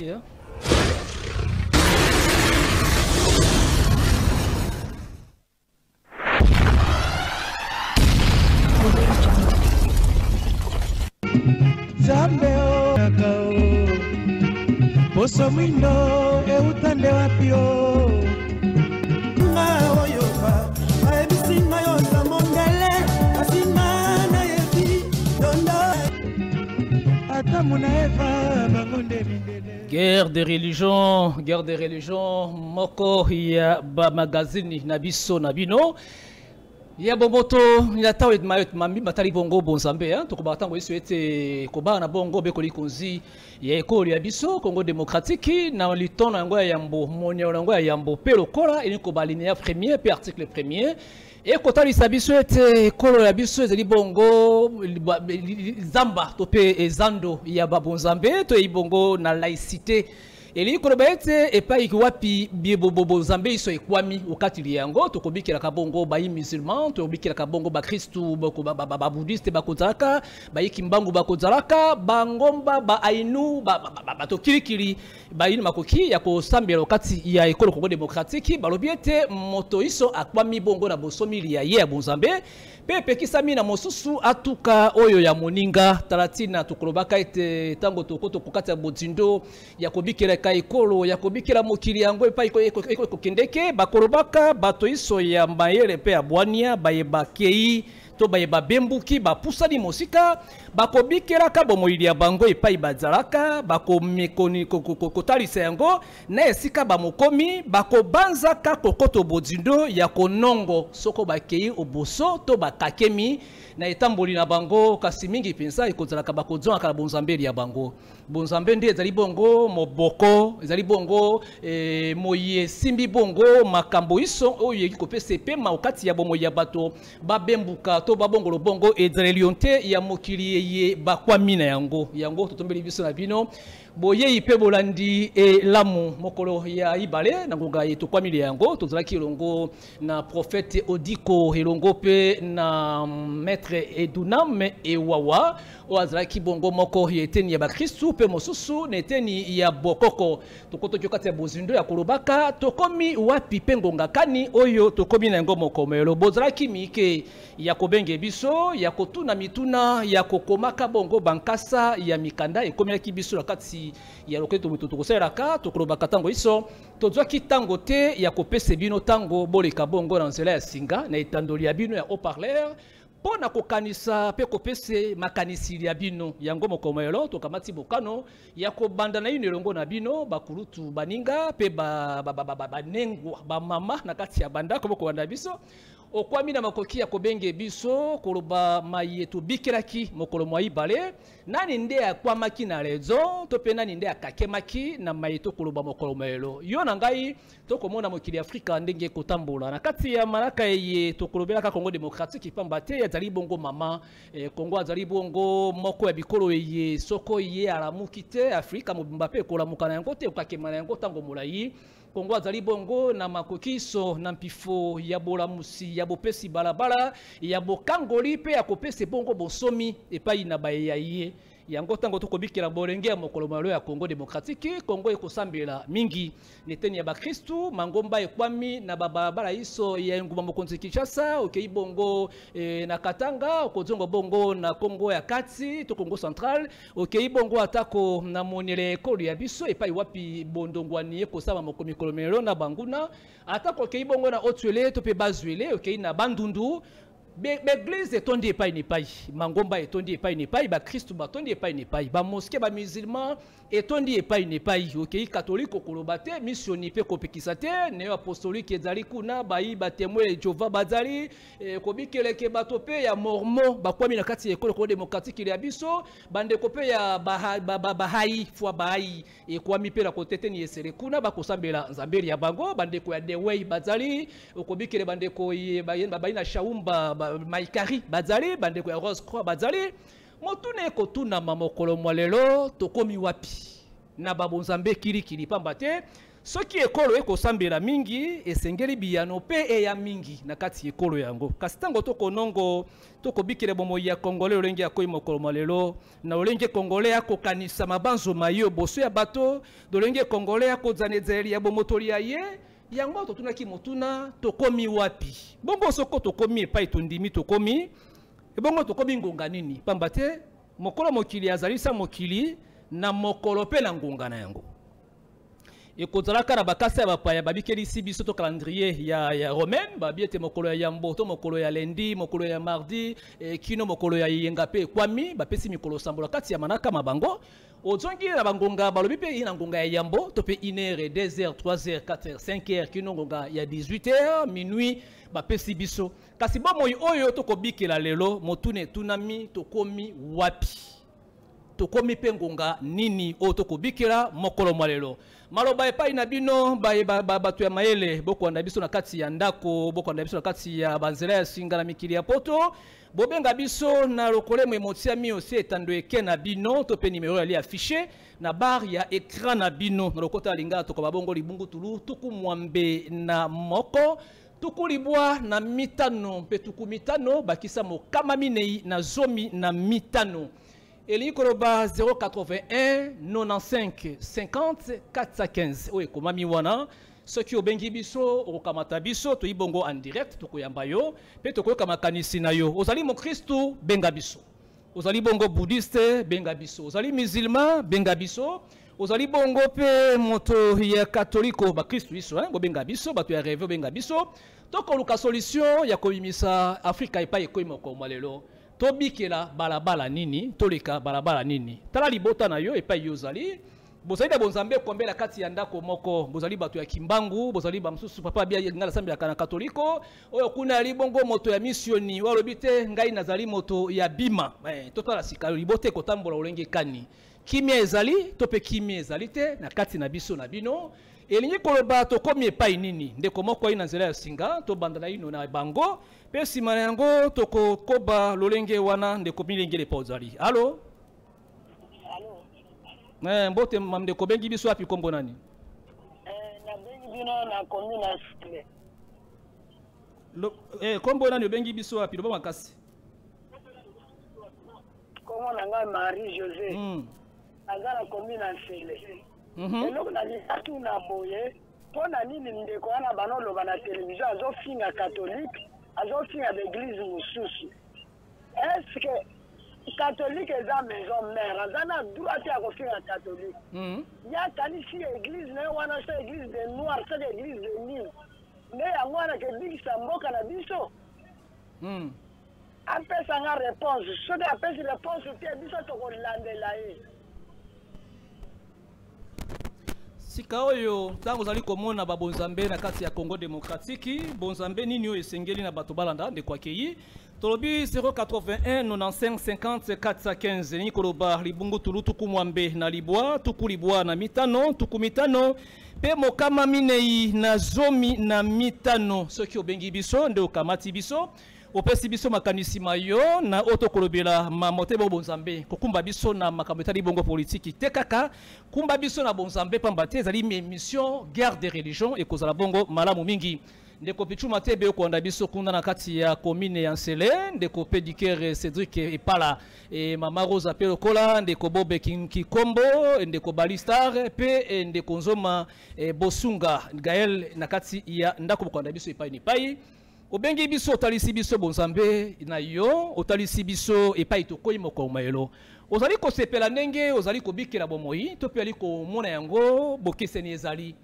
Merci. Hein? Nzambe oyaka o poso mwindo euta nde wapi o nga oyoka bayebisi nga yo oza mondele kasi nga nayebi yondo Adamu na Eva bango nde mindele. Guerre des religions, guerre des religions, moko ya ba magazine na biso na bino. Ya bomoto ya tawo et mayo mami batali bongo bonzambe hein tokobaka ntango yesu ete kobaa na bongo bekoli konzi ya ekolo ya biso Congo démocratique na liton na yango ya yambo moniao na yango ya yambo mpe lokola elingi koba alinéa premier mpe article premier ekotalisa biso ete ekolo ya biso ezali bongo zamba to mpe ezando ya babonzambe toyebi bongo na laïcité elingi koloba ete epai wapi bonzambe iso ekwami okatili yango tokobikelaka bongo bayi musulman tokobikelaka bongo bakristu babudiste bakozalaka bayi kimbangu bakozalaka bangomba baainu bato kilikili bayini makoki ya kosambela okati ya ekolo Congo démocratique balobi ete moto iso akwami bongo na bosomili ya ye ya bonzambe mpe epekisami na mosusu atuka oyo ya moninga. Tala ntina tokolobaka ete ntango tokoto kokati ya bozindo ya kobikelaka ekolo ya kobikela mokili yango epai ekokendeke bakolobaka bato iso ya mayele mpe ya bwania baye bakei to baye babembuki bapusani mosika bakobikelaka bomoi ya bango epai bazalaka bakomekoni kotalisa yango na esika bamokomi bakobanzaka kokoto bozindo ya konongo soko bakei oboso to bakakemi na etamboli na bango kasi mingi mpenza ekozalaka bakozongaka na bonzambeli ya bango. Bonzambe nde ezali bongo moboko ezali bongo moyi esimbi bongo makambo iso oyo eyeki kopesa epema okati ya bomoi ya bato babembuka to babongolo bongo ezaleli yo te ya mokili eye bakwami na yango. Yango totombeli biso na bino boyei mpe bolandi elamu mokolo ya ibale na ngonga ye tokwamili yango tozalaki elongo na prophète Odiko elongo mpe na maître Edunam Ewawa oyo azalaki bongo moko ya eteni ya bakristu mpe mosusu na eteni ya bokoko. Tokotoki kati ya bozindo ya kolobaka tokomi wapi mpe ngonga kani oyo tokomi na yango mokomelo. Bozalaki mike ya kobenge biso ya kotuna mituna ya kokomaka bongo bankasa ya mikanda ekomelaki biso na kati ya loketo moto tokosalelaka tokolobaka ntango iso tozwaki ntango te ya kopesa bino ntango boleka bongo na nzela ya singa na etandoli ya bino ya haut-parleur mpo na kokanisa mpe kopesa makanisi ya bino. Yango mokomelo tokamati bokano ya kobanda na ino elongo na bino bakulutu baninga mpe banengwa bamama na kati ya bandako bokobanda biso okwami na makoki ya kobenge biso koloba maye tobikelaki mokolo mwa ibale nani nde akwamaki na raison to mpe nani nde akakemaki na maye tokoloba mokolo moyelo. Yo na ngai tokomona mokili ya Afrika ndenge ekotambola na kati ya malaka eye tokolobelaka Congo démocratique pamba te azali bongo mama Congo azali bongo moko ya bikolo eye soko ye alamuki te Afrika mobimba mpe ekolamuka na yango te ekokakema na yango ntango molai. Kongo azali bongo na makokiso na mpifo ya bolamusi ya bopesi balabala ya bokangoli mpe ya kopesa bongo bonsomi epai na baye ya ye. Yango ntango tokobikela bolenge ya mokolo malo ya Congo démocratique Congo ekosambela mingi neteni ya bakristu mangomba ekwami na babalabala iso ya engumba mokonzi Kinshasa okei bongo na Katanga okozonga bongo na Congo ya kati to Congo central okei bongo atako na monele ekolo ya biso epai wapi bondongwani ekosala mikolo melo na banguna atako okei bongo na Haut-Uele to mpe Bas-Uele okei na Bandundu L'église etondi epai na epai, mangomba etondi epai na epai, bakristu batondi epai na epai, bamoske bamusulman etondi epai na epai, okei catholique okoloba te, missioni mpe kopekisa te, neo apostolique ezali kuna, bayi batémoin ya Jehova bazali, kobikeleke bato mpe ya mormon bakwami na kati ya ekolo Congo démocratique ya biso, bandeko mpe ya bahai foi bahai ekwami mpe na koteteni esele kuna bakosambela nzambeli ya bango, bandeko ya Dewey bazali, okobikele bandeko bayi na Shaumba Maikari bazali, bandeko ya Rose Croix bazali. Motuna ekotunama mokolo mwa lelo tokomi wapi? Na babonzambe kilikili, pamba te soki ekolo ekosambela mingi, esengeli biyano mpe eya mingi na kati ekolo yango. Kasi ntango tokonongo tokobikela bomoi ya Congolais lolenge akoyi mokolo mwa lelo, na lolenge Congolais akokanisa mabanzo maye boso ya bato, lolenge Congolais akozana ezaleli ya bomotoli ya ye yango, totunaki motuna: tokomi wapi? Bongo soko tokomi epai tondimi tokomi, ebongo tokomi ngonga nini? Pamba te mokolo mokili azalisa mokili na mokolo mpe na ngonga na yango. Ekozalaka na bakasi ya bapaya babikelisi biso to calendrier ya romaine, babi ete mokolo ya yambo to mokolo ya lundi, mokolo ya mardi, kino mokolo ya yenga mpe ekwami, bapesi mikolo sambola kati ya manaka ma bango. Ozongi na bangonga, balobi mpe na ngonga ya yambo to mpe 1 heure, 2 heures, 3 heures, 4 heures, 5 heures, kino ngonga ya 18 heures, minuit bapesi biso. Kasi bomoi oyo tokobikela lelo, motuna etunami: tokomi wapi? Tokomi mpe ngonga nini oyo tokobikela mokolo mwa lelo? Maloba epai na bino bato ya mayele, bokolanda biso na kati ya ndako, bokolanda biso na kati ya banzela ya singa na mikili ya poto, bobenga biso na lokolemo emotiami osi etando eke na bino to mpe nimero yali affiché na barre ya écran na bino. Na lokota ya lingala tokoba bongo libungutulu 61 95 mpe 50 bakisa 415, elingi koloba 081 95 50 415 oyo ekomami wana. Soki obengi biso, okokamata biso, toyi bongo en direct, tokoyamba yo mpe tokoyoka makanisi na yo. Ozali mokristu, benga biso. Ozali bongo bouddhiste, benga biso. Ozali musulman, benga biso. Ozali bongo mpe moto ya katoliko, bakristu biso, hein, bobenga biso. Bato ya réveil, bobenga biso. Tokoluka solution ya kobimisa Afrika epai ekoyi mokolo lelo. Tobikela balabala nini? Toleka balabala nini? Tala libota na yo epai yo ozali. Bozali na bonzambe ekombela kati ya ndako moko, bozali bato ya Kimbangu, bozali bamosusu papa bia ngai nasambelaka na katoliko, oyo kuna ali bongo moto ya misioni, oyo alobi te ngai nazali moto ya bima. Totala sika libota ekotambola olenge kani? Kimia ezali to mpe kimia ezali te na kati na biso na bino? Elingi koloba tokomi epai nini? Ndeko moko ayi na nzela ya singa, tobanda na ino na bango mpe nsima na yango tokokoba lolenge wana. Ndeko milengele epa ozali, alo? Mbote ndeko, obengi biso wapi? Kombo nani? Nabengi bino na commune ya Nsele. Kombo nani? Obengi biso wapi? Loba makasi. Kombo na ngai Marie José. Naza na commune ya Nsele. Eloko nalinga tuna boye: mpo na nini ndeko wana banoloba na televizio azofinga catholique, azofinga baeglise mosusu? Est-ce catholique eza maison mère? Aza na droit te ya kofinga catholique. Ye akanisi église na ye wana, so église de noir, soki église de nini, nde yango wana kebikisa mboka na biso. Apesanga réponse. Soki apesi réponse te, biso tokolandela ye. Sika oyo, ntango ozali komona babonzambe na kati ya Congo démocratique, bonzambe nini oyo esengeli na bato balanda? Ndeko akei. Tolobi 081 95 50 415, elingi koloba libungutulu 69 95 50 mpe 415. Soki obengi biso nde okamati biso, opesi biso makanisi mayo na oyo tokolobela mamote bo bonzambe. Kokumba biso na makambo etali bongo politiki te, kaka kumba biso na bonzambe, pamba te ezali émission guerre de religion. Ekozala bongo malamu mingi. Ndeko Pichuma te ebe okolanda biso kuna na kati ya commune ya Nsele, ndeko Pédicare Cédric Epala e mama Rosa mpe lokola ndeko Bobe Kikombo, ndeko Balistar mpe ndeko Nzoma Bosunga Gael na kati ya ndako, bokolanda biso epai na epai. Obengi biso, otalisi biso bonzambe na yo, otalisi biso epai tokoyi mokolo mayelo. Ozali kosepela ndenge ozali kobikela bomoi to mpe ali komona yango bokeseni ezali?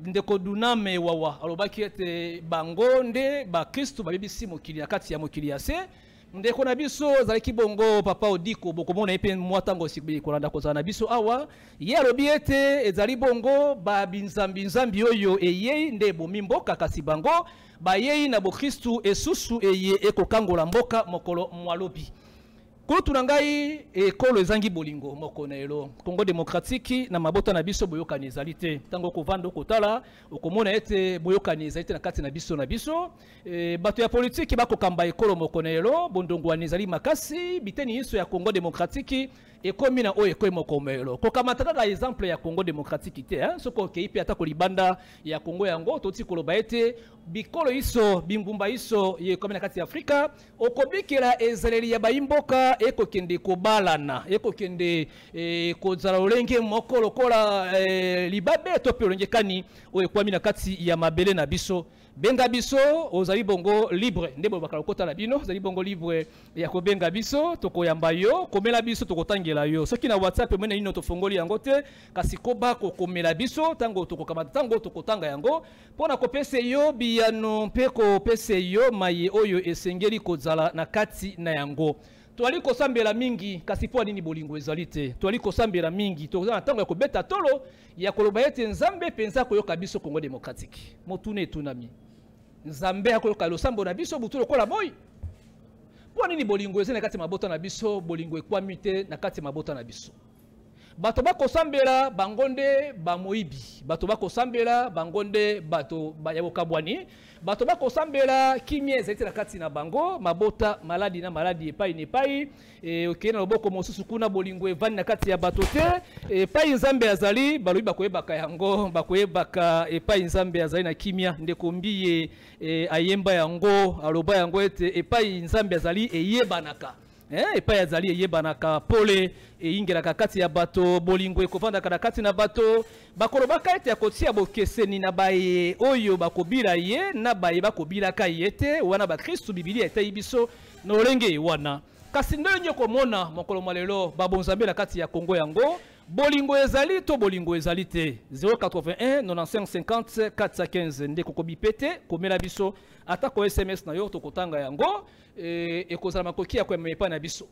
Ndeko Duname Wawa alobaki ete bango nde bakristu babebisi mokili na kati ya mokili ya se. Ndeko na biso azalaki bongo papa Odiko, bokomona ye mpe mwa ntango kolanda kozala na biso awa. Ye alobi ete ezali bongo babinzambi-nzambi oyo eyei nde ebomi mboka, kasi bango bayei na bokristu esusu eye ekokangola mboka mokolo mwalobi. Kulutu na ngai, ekolo ezangi bolingo moko na elo Congo démocratique. Na mabota na biso boyokani ezali te. Ntango okovanda okotala, okomona ete boyokani ezali te na kati na biso na biso. Bato ya politiki bakokamba ekolo moko na elo, bondongwani ezali makasi. Biteni nyonso ya Congo démocratique Ekomi na oyo ekomi mokomelo kokamata kaka exemple ya Congo démocratique te, hein? Soki okei mpe ata kolibanda ya Congo yango, toti koloba ete bikolo iso, bingumba iso ye ekomi na kati ya Afrika, okobikela ezaleli ya bayimboka ekokende kobalana, ekokende kozala lolenge moko lokola libabe to mpe lolenge kani oyo ekwami na kati ya mabele na biso. Benga biso, ozali bongo libre nde bolobaka lokota na bino, ozali bongo libre ya kobenga biso, tokoyamba yo, komela biso, tokotangela yo. Soki na WhatsApp omoni nino tofongoli yango te, kasi koba kokomela biso ntango tokokamata, ntango tokotanga yango mpona kopesa yo biyano mpe kopesa yo maye oyo esengeli kozala na kati na yango. Toali kosambela mingi, kasi mpo nini bolingo ezali te? Toali kosambela mingi, toza na ntango ya kobeta tolo ya koloba ete Nzambe mpenza akoyoka biso Congo démocratique. Motuna etunami, Nzambe akoyoka losambo na biso butu lokola moi? Mpo nini bolingo ezali na kati ya mabota na biso, bolingo ekwami te na kati ya mabota na biso? Bato bakosambela bango nde bamoyibi, bato bakosambela bango nde bato ya bokabwani, bato bakosambela kimia ezali te na kati na bango, mabota maladi na maladi epai na epai. Okei na loboko mosusu kuna bolingo evandi na kati ya bato te. Epai Nzambe azali, balobi bakoyebaka yango, bakoyebaka epai Nzambe azali na kimia. Ndeko Mbiye ayemba yango, aloba yango ete epai Nzambe azali eyebanaka. Epai azali eyebanaka, pole eyingelaka kati ya bato, bolingo ekovandaka na kati na bato. Bakolobaka ete akotia bokeseni na baye oyo bakobila ye na baye bakobilaka ye te. Wana bakristu, Bibilia eteyi biso na lolenge wana. Kasi ndenge komona mokolo mwa lelo babonzambe na kati ya Congo yango, bolingo ezali to bolingo ezali te? 081 95 50 415 ndeko kobipe te, komela biso ata ko SMS na yo, tokotanga yango. Ekozala makoki ya koyamba epai na biso.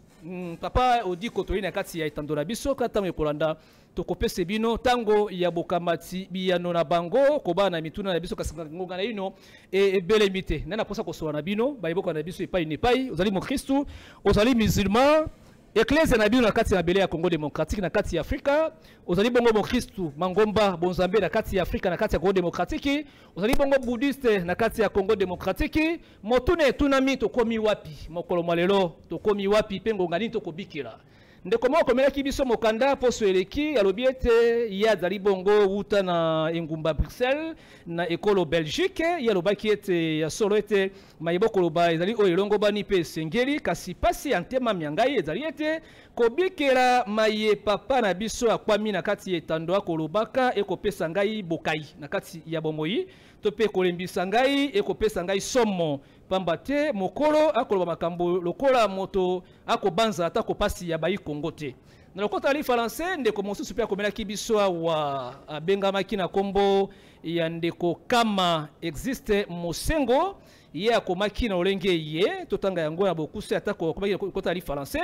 Papa Odiko, toyei na kati ya etando na biso kaka ntango ekolanda, tokopesa bino ntango ya bokamati biyano na bango kobala na mituna na biso, kasi ngonga na ino ebelemi te. Nani akosa kosola na bino bayeboka na biso epai na epai? Ozali mokristu, ozali musulman, eklezia na bino na kati ya mabele ya Congo démocratique, na kati ya Afrika, ozali bongo mokristu mangomba bonzambe na kati ya Afrika, na kati ya Congo démocratique, ozali bongo bouddhiste na kati ya Congo démocratique. Motuna etunami, tokomi wapi mokolo mwa lelo? Tokomi wapi mpe ngonga nini tokobikela? Ndeko moko akomelaki biso mokanda poso eleki, alobi ete ye azali bongo wuta na engumba Bruxelles na ekolo Belgique. Ye alobaki ete ya solo ete mayebo koloba ezali oyo elongobani mpe esengeli, kasi pasi ya ntema mya ngai ezali ete kobikela maye papa na biso akwami na kati ya etando akolobaka ekopesa ngai bokai na kati ya bomoi, to mpe kolembisa ngai ekopesa ngai somo, pamba te mokolo akoloba makambo lokola moto akobanza ata kopasi ya bayi Kongo te. Na lokota ya lifalanse, ndeko mosusu mpe akomelaki biso awa, abengamaki na kombo ya ndeko Kama Existe Mosengo. Ye akomaki na lolenge ye, totanga yango na bokuse ata akomaki na lokota ya lifalanse.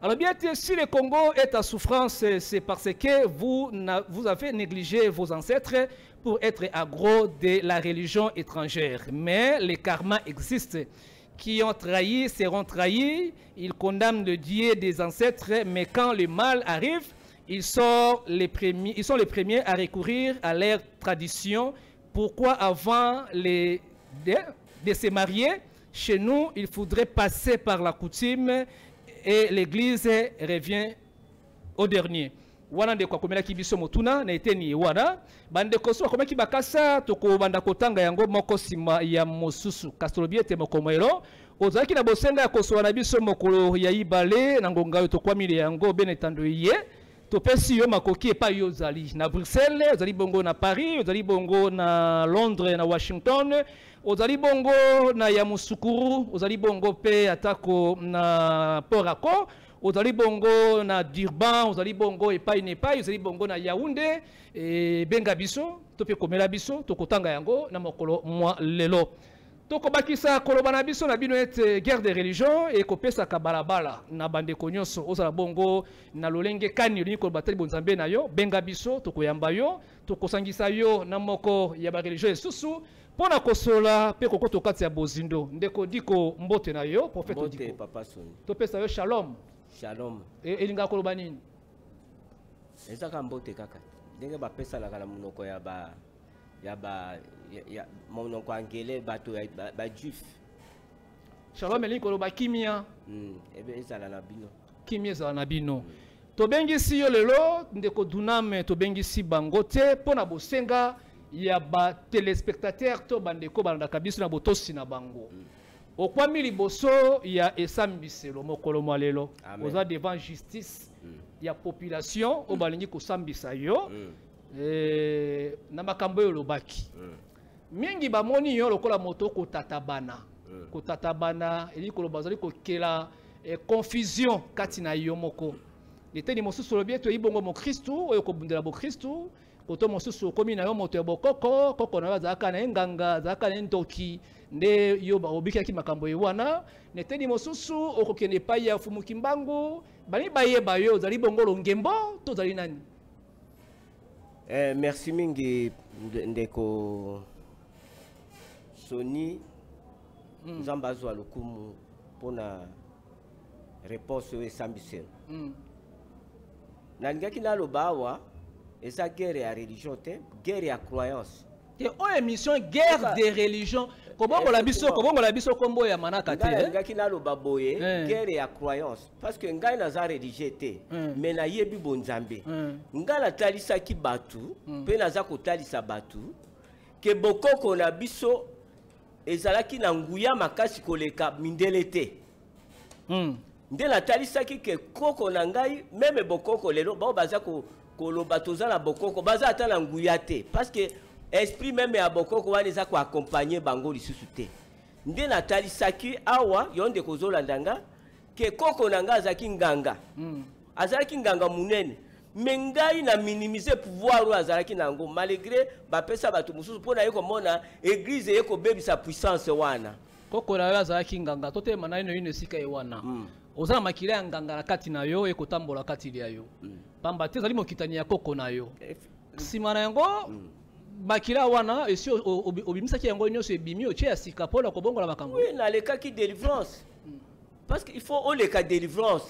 Alobi ete si le Congo est en souffrance, c'est parce que vous avez négligé vos ancêtres pour être agro de la religion étrangère. Mais le karma existe. Qui ont trahi seront trahis. Ils condamnent le Dieu des ancêtres, mais quand le mal arrive, ils sont les premiers, ils sont les premiers à recourir à leur tradition. Pourquoi avant de se marier, chez nous, il faudrait passer par la coutume et l'église revient au dernier. Wana ndeko akomelaki biso motuna na eteni wana. Bandeko so akomaki bakasa, tokobanda kotanga yango moko nsima ya mosusu. Kasi tolobi ete mokomelo ozalaki na bosenga ya kosola na biso mokolo ya ibale na ngonga oyo tokwamile yango bene etando ye, topesi yo makoki epai yo ozali na Bruxelles, ozali bongo na Paris, ozali bongo na Londres, na Washington, ozali bongo na Yamoussoukro, ozali bongo mpe atako na Port-Harcourt, ozali bongo na Durban, ozali bongo epai na epai, ozali bongo na Yaoundé. Benga biso to mpe komela biso, tokotanga yango na mokolo mwa lelo. Tokobakisa koloba na biso na bino ete guerre de religion ekopesaka balabala na bandeko nyonso. Ozala bongo na lolenge kani olingi koloba tali bonzambe na yo, benga biso, tokoyamba yo, tokosangisa yo na moko ya ba religion esusu mpo na kosola mpe kokota kati ya bozindo. Ndeko Diko, mbote na yo, prophète. Mbote, Diko. Papa Soni. Topesa yo shalom. Shalom. Elingaka koloba nini? Ezaka mbote kaka ndenge bapesanaka na monoko ya ba ya ba ya, ya monoko angele, bato ya ba juif. Shalom elingi koloba kimia. Ebe ezala na bino. Kimia ezala na bino. Tobengisi yo lelo ndeko Dunam, tobengisi bango te mpo na bosenga ya batelespectateur to bandeko balandaka biso na botosi na bango. Okwami liboso ya esambiselo mokolo mwa lelo. Amen. Oza devant justice ya population oyo balingi kosambisa yo na makambo oyo olobaki. Mingi bamoni yo lokola moto kotatabana. Kotatabana elingi koloba ozali kokela confusion kati na yo moko. Eteni mosusu olobi ete oyi bongo mokristu oyo kobundela bokristu, koto mosusu okomi na yo moto ya bokoko, koko na yo azalaka na ye nganga, azalaka na ye ndoki, nde yo obikaki makambo ye wana. Na eteni mosusu okokende epai ya Fumuki Mbangu, balingi bayeba yo ozali bongo longembo to ozali nani? Merci mingi ndeko Soni. Nzambe azwa lokumu mpona réponse oyo esambiselo. Nalingaki naloba awa, eza guerre ya religion te, guerre ya croyance. Te, oyo émission guerre des religions, kobongola biso, kobongola biso kombo ya manaka te. Ngai nalingaki naloba boye, guerre ya croyance, parce que ngai naza religieux te, mais nayebi bonzambe. Ngai natalisaki bato mpe naza kotalisa bato ke bokoko na biso ezalaki na nguya makasi koleka mindele te. Nde natalisaki ke koko na ngai, même bokoko lelo bao baza koloba toza na bokoko, baza ata na nguya te, parce que esprit même ya bokoko wana eza koaccompagne bango lisusu te. Nde natalisaki awa, yo ndeko ozolanda nga, ke koko na ngai azalaki nganga. Azalaki nganga monene, me ngai na minimize pouvoir oyo azalaki na yango, malgré bapesa bato mosusu mpo na ye komona église eye kobebisa puissance wana. Koko na yo azalaki nganga, totelema na ino ino esika ye wana. Oza na makila ya nganga na kati na yo, ekotambola kati ya yo, pamba te ezali mokitani ya koko na yo. Nsima na yango, makila wana esi obimisaki yango nyonso, ebimi, otie ya sika mpona kobongola makambo? Oui, nalekaki délivrance, parce que il faut oleka délivrance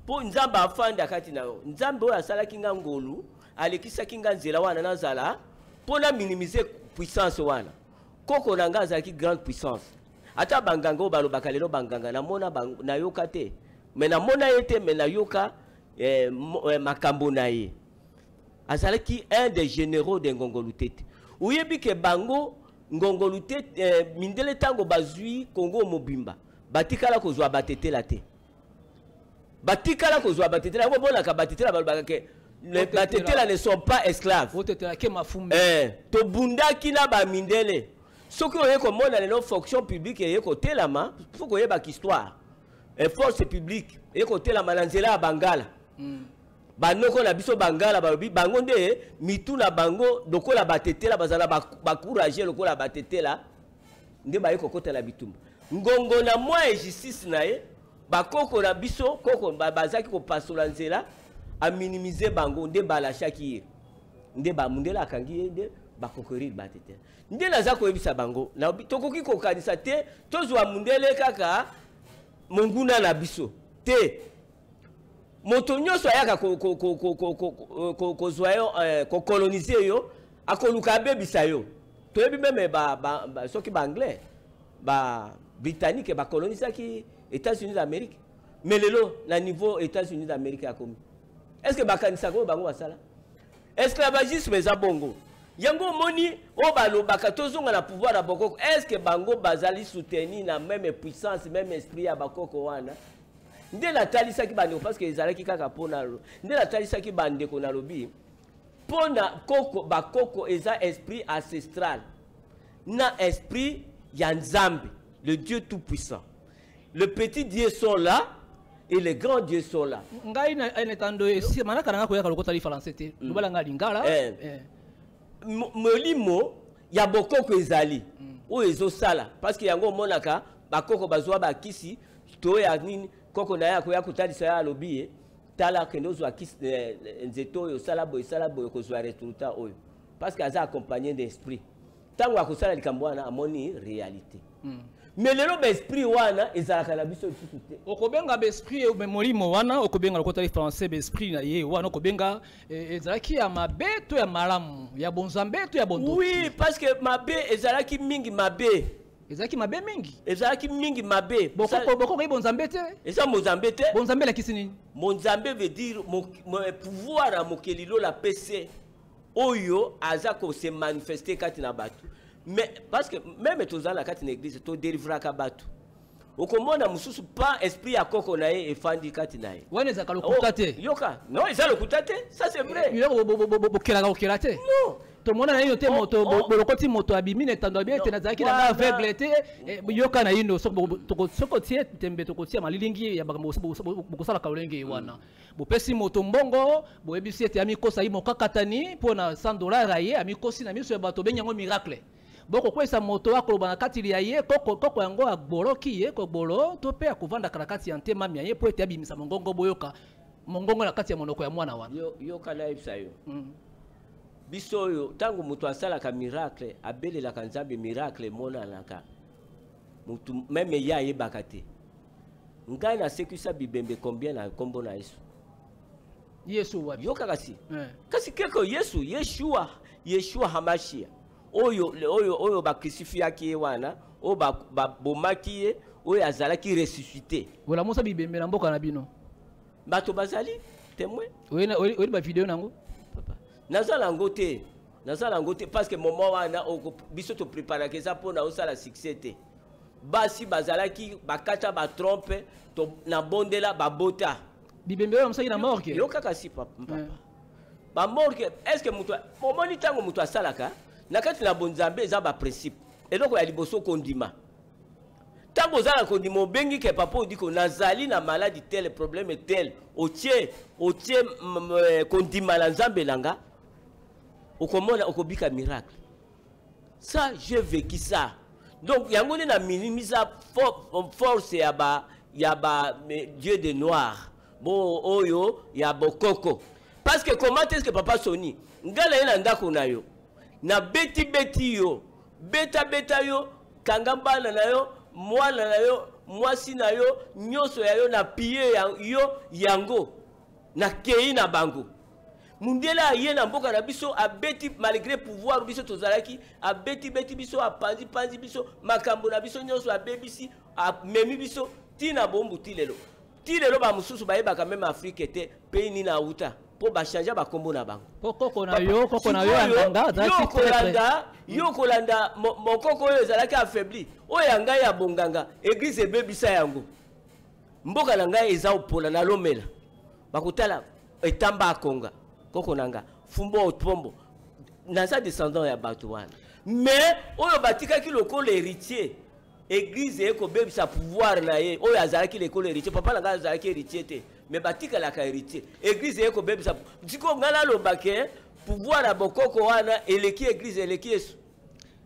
mpo Nzambe afanda kati na yo. Nzambe oyo asalaki nga ngolu, alekisaki nga nzela wana, nazala mpo na minimize puissance wana. Koko na nga azalaki grande puissance. Ata banganga oyo balobaka lelo banganga, namona nayoka te, me namona ye te, me nayoka makambo na ye. Azalaki un des généraux de Ngongolu Tete. Oyebi ke bango Ngongolu Tete, mindele ntango bazwi Kongo mobimba, batikala kozwa batetela te, batikala kozwa batetela. Yango bonaka batetela, balobaka ke batetela ne sont pas esclaves. Otetela ke mafumbi. Tobundaki na bamindele. Soki oye komona lelo fonction publique eye kotelama, faut koyebaka histoire. Force publique eye kotelama na nzela ya bangala. Banoko na biso bangala balobi bango nde mitu na bango lokola batetela, bazala bacourage lokola batetela, nde baye kokota na bitumba. Ngongo na mwa ya justice na ye, bakoko na biso koko bazalaki kopasola nzela, aminimize bango, nde balashaki ye, nde bamundele akangi ye, nde bakokorire batetela. Nde naza koyebisa bango, tokoki kokanisa te tozwa mundele kaka monguna na biso te. Moto nyonso ayaka kozwa yo, kokolonize yo, akoluka abebisa yo. Toyebi même soki baanglais, babritannique bakolonisaki États-Unis d'Amérique, mais lelo na niveau États-Unis d'Amérique akomi, est ce que bakanisaka oyo bango basala? Esclavagisme eza bongo. Yango omoni oyo balobaka tozonga na pouvoir ya bokoko, est ce que bango bazali soutenir na même puissance, même esprit ya bakoko wana? Nde natalisaki bandeko, parce que ezalaki kaka mpona nde natalisaki bandeko, nalobi mpona koko, bakoko eza esprit ancestral na esprit ya Nzambe, le Dieu tout puissant. Le petit Dieu sont là et les grands dieux sont là. Ngai na etando esi manaka nanga koyaka lokota li français te, lobala nga lingala. Molimo ya bokoko ezali oyo ezosala, parce que yango omonaka bakoko bazwa bakisi to ya nini. Koko na ye akoya kotalisa ye, alobi ye: tala, kende ozwa kisi, nzete oyo, osala boye, osala boye, kozwa résultat oyo, parce que aza accompagné d'esprit. Ntango akosala likambo wana, amoni réalité. Mais lelo baesprit wana ezalaka na biso lisusu te. Okobenga baesprit, molimo wana okobenga lokota li français, baesprit na ye wana okobenga ezalaki ya mabe to ya malamu, ya bonzambe to ya bondoki? Oui, parce que mabe ezalaki mingi, mabe. Ezalaki mabe mingi. Ezalaki mingi mabe. Bokoko bokoko ye bonzambe te. Eza mozambe te. Bonzambe elakisi nini? Monzambe veut dire pouvoir ya mokeli lola pese oyo aza ko se manifester kati na bato. Mais parce que même toza na kati na église to délivraka bato. Okomona mosusu pa esprit ya koko na ye efandi kati na ye. Wana ezalaka lokuta te. Oh, yoka. Non, eza lokuta te. Ça c'est vrai. Biloko bokelaka kokela te. Non. Tomona na ino te moto oh. bolokoti moto abimi na etando abi ete Non. nazalaki na nga Wana- aveugle te. Yoka na ino soki otie tembe tokotia malilingi ya makambo bokosalaka lolenge wana. Bopesi moto mbongo, boyebisi ete amikosa ye mokakatani mpo na 100 $ aye amikosi na miso ya bato, obengi yango miracle. Bokokwesa moto akoloba na kati ya ye koko, koko yango agboloki ye kogbolo to mpe akovandaka na kati ya ntema mia ye mpo ete abimisa mongongo, boyoka mongongo na kati ya monoko ya mwana wana. Yoka nayebisa yo. Biso oyo ntango moto asalaka miracle, abelelaka Nzambe, miracle emonanaka, motu même ye ayebaka te. Ngai nasekisa bibembe combien na nkombo na Yesu? Yesu wapi? Yoka kasi. Kasi keko Yesu, Yeshua, Yeshua Hamashia oyo oyo oyo bakrucifiaki ye wana, oyo babomaki ye, oyo azalaki ressuscité. Olamusa bibembe na mboka na bino? Bato bazali témoin. Oyebi bavideo nango? Papa, naza nango te, naza nango te, parce que moment wana biso topreparaka eza mpona osala succès te. Basi bazalaki bakata batrompe to nabondela babota. Bibembe oyo bamusaki na morgue? Yo kaka si papa. Bamorgue, est ce que moto omoni ntango moto asalaka na kati na bonzambe, eza baprincipe. Eloko ya liboso, kondima. Ntango oza na kondima, obengi ke papa Odiko, nazali na maladi tel, problème tel, otie kondima na Nzambe na nga, okomona okobika miracle. Ça, j'ai vécu ça. Donc yango nde na minimisa force ya ba dieu de noir bo oyo ya bokoko. Parce que comment est-ce que, papa Soni, ngai na ye na ndako na yo, nabeti-beti yo, beta-beta yo, kanga bana na yo, mwana na yo, mwasi na yo, nyonso ya yo, na pie ya yo yango, nakei na bango. Mundele aye na mboka na biso, abeti malgré pouvoir biso tozalaki, abeti-beti biso, apanzi-panzi biso, makambo na biso nyonso abebisi, amemi biso ntina bombu ti lelo. Ti lelo bamosusu bayebaka même Afrique te, pays nini auta, mpo bachange bakombo na bango. Po koko na yo, koko na yo ya Sikoyo, nganga azalaki yo très très kolanda, yo kolanda mokoko oyo ezalaki affaibli, oyo ya ngai ya bonganga, église ebebisa yango. Mboka na ngai eza opola, nalomela bakotala etamba akonga koko na nga fumbo otombo. Naza descendant ya bato wana, mais oyo batikaki lokola héritier, église ekobebisa pouvoir na ye. Oyo azalaki lokola héritier, papa na ngai azalaki héritier te, mais batikalaka héritier, église ekobebisa. Sikoyo ngai nalobake pouvoir ya bokoko wana eleki église, eleki Yesu.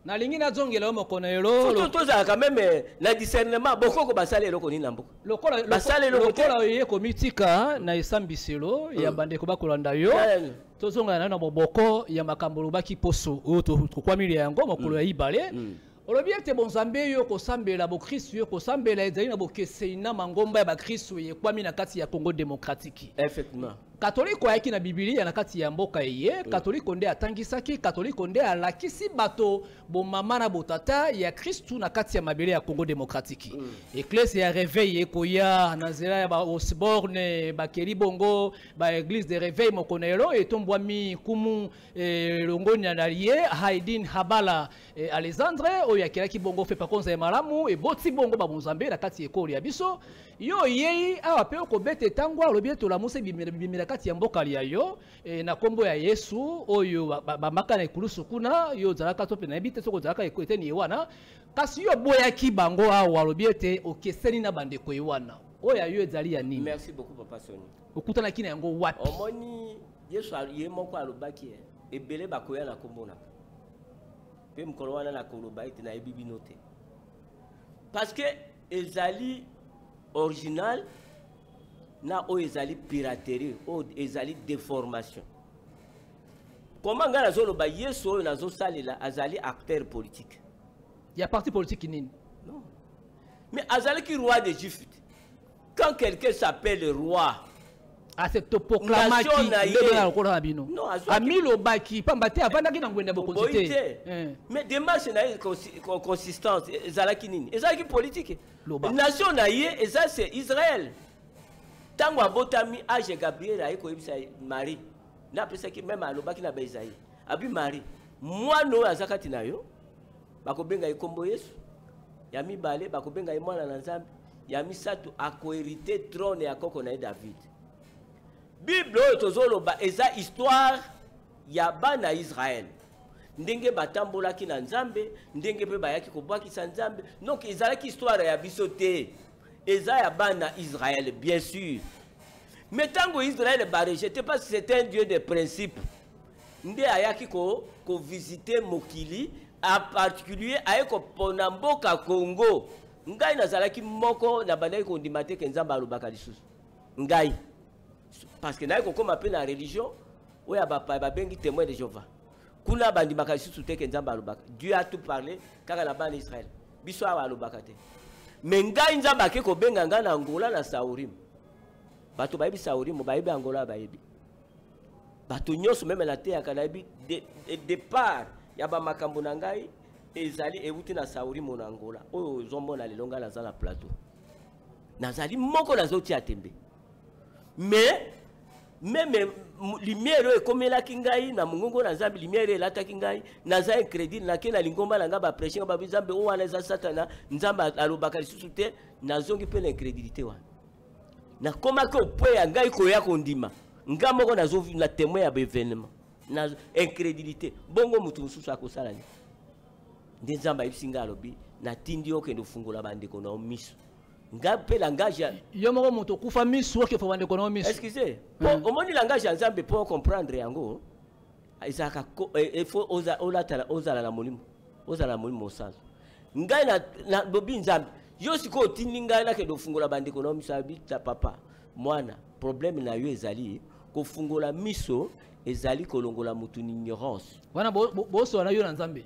Nalingi nazongela yo mokolo lelo. Surtout tozalaka même na discernement. Bokoko basala eloko nini na mboka? Lokola Basala eloko te. Lokola oye komitika na esambiselo ya bandeko bakolanda yo, Nani? tozongana nayo na moboko ya makambo olobaki poso oyo tokwamili yango mokolo ya ibale. Olobi ete bonzambe yo kosambela, bokristu yo kosambela, ezali na bokeseni na mangomba ya bakristu ekwami na kati ya Congo démocratique. Effectivement. Katoliko ayaki na Bibilia na kati ya mboka ye. Katoliko nde atangisaki, katoliko nde alakisi bato bomama na botata ya Kristu na kati ya mabele ya Congo démocratique. Eklese ya réveil ekoya na nzela ya baOsborne, bakeli bongo baéglise de réveil. Mokolo lelo etombwami kumu elongoni na ye Haidin Habala Alexandre oyo akelaki bongo fe pakonza ya malamu eboti bongo babonzambe na kati ya ekolo ya biso. Yo yei awa mpe okobeta etango, alobi ete olamusa bimela kati ya mboka ya yo na nkombo ya Yesu oyo bamaka na ekulusu kuna. Yo ozalaka to mpe nayebi te soki ozalaka eteni ye wana, kasi yo oboyaki bango awa, alobi ete okeseni na bandeko ye wana. Oyo ya yo ezali ya nini? Merci beaucoup, papa Soni. Okutanaki na yango wapi? Omoni, Yesu ye moko alobaki ebele bakoya na nkombo na mpe mokolo wana nakoloba ete nayebi bino te, parce que ezali original na oyo ezali piraterie, oyo ezali déformation. Comment ngai nazoloba Yesu oyo nazosalela azali acteur politique? Ya parti politique nini? Non, mais azalaki roi de Juifs. Quand quelqu'un s'appelle roi, Aseproclamaki nde lokola na bino. Amilobaki pamba te, avandaki na ngwende ya bokonzi te. Mais démarche na ye, consistance ezalaki nini? Ezalaki politique. Nation na ye eza, c'est Israël. Ntango abotami, ange Gabriel aye koyebisa Marie, na apesaki même, alobaki na baEsaïe, abi: "Marie, mwana oyo aza kati na yo, bakobenga ye nkombo Yesu. Ya mibale, bakobenga ye Mwana na Nzambe. Ya misato, akohériter trône ya koko na ye David." Bible oyo tozoloba eza histoire ya bana Israele, ndenge batambolaki na Nzambe, ndenge mpe bayaki kobwakisa Nzambe. Donc ezalaki histoire ya biso te, eza ya bana Israele, bien sûr. Mais ntango Israele barejeter, parce que c'est un Dieu de principe, nde ayaki kovisiter mokili, en particulier aye kopona mboka Congo. Ngai nazalaki moko na bandaki kondima te ke Nzambe alobaka lisusu. Ngai, parce que naye kokóma mpe na religion oyo ya bapaya babengi Témoin de Jéhovah. Kuna bandimaka lisusu te ke Nzambe alobaka. Dieu a tout parlé kaka na bana Israel, biso awa alobaka te. Mais ngai, Nzambe ake kobenga ngai na Angola, na Saurimo. Bato bayebi Saurimo, bayebi Angola, bayebi bato nyonso. Même nateyaka, nayebi départ ya bamakambo na ngai ezali euti na Saurimo, na Angola. Oyo ozomona lelo, ngai naza na plateau, nazali moko nazotia tembe. Mais même lumière oyo ekomelaki ngai na mongongo na Nzambe, lumière elataki ngai, naza incrédule. Nake na lingomba na ngai, baprêche nga, babi: "Nzambe oyo wana eza Satana, Nzambe alobaka lisusu te." Nazongi mpe na incrédulité wana. Nakomaki opwe ya ngai koya kondima nga moko nazo na témoin ya baévénement na incrédulité. Bongo moto mosusu akosala nini? Nde Nzambe ayebisi ngai, alobi: "Natindi yo, okende ofungola bandeko na yo miso." Nga mpe langage ya Yo moko moto okufa miso, okefa bandeko na yo miso? Excuse, po omoni, langage ya Nzambe, mpo comprendre yango ezalaka, il faut olatala, ozala na molimo, ozala na molimo mosantu. Ngai nalobi: "Nzambe, yo sikoyo otindi ngai nakende ofungola bandeko na yo miso." Abi: "Ta papa, mwana, problème na yo ezali kofungola miso, ezali kolongola motu na ignorance." Wana bosola na yo na Nzambe?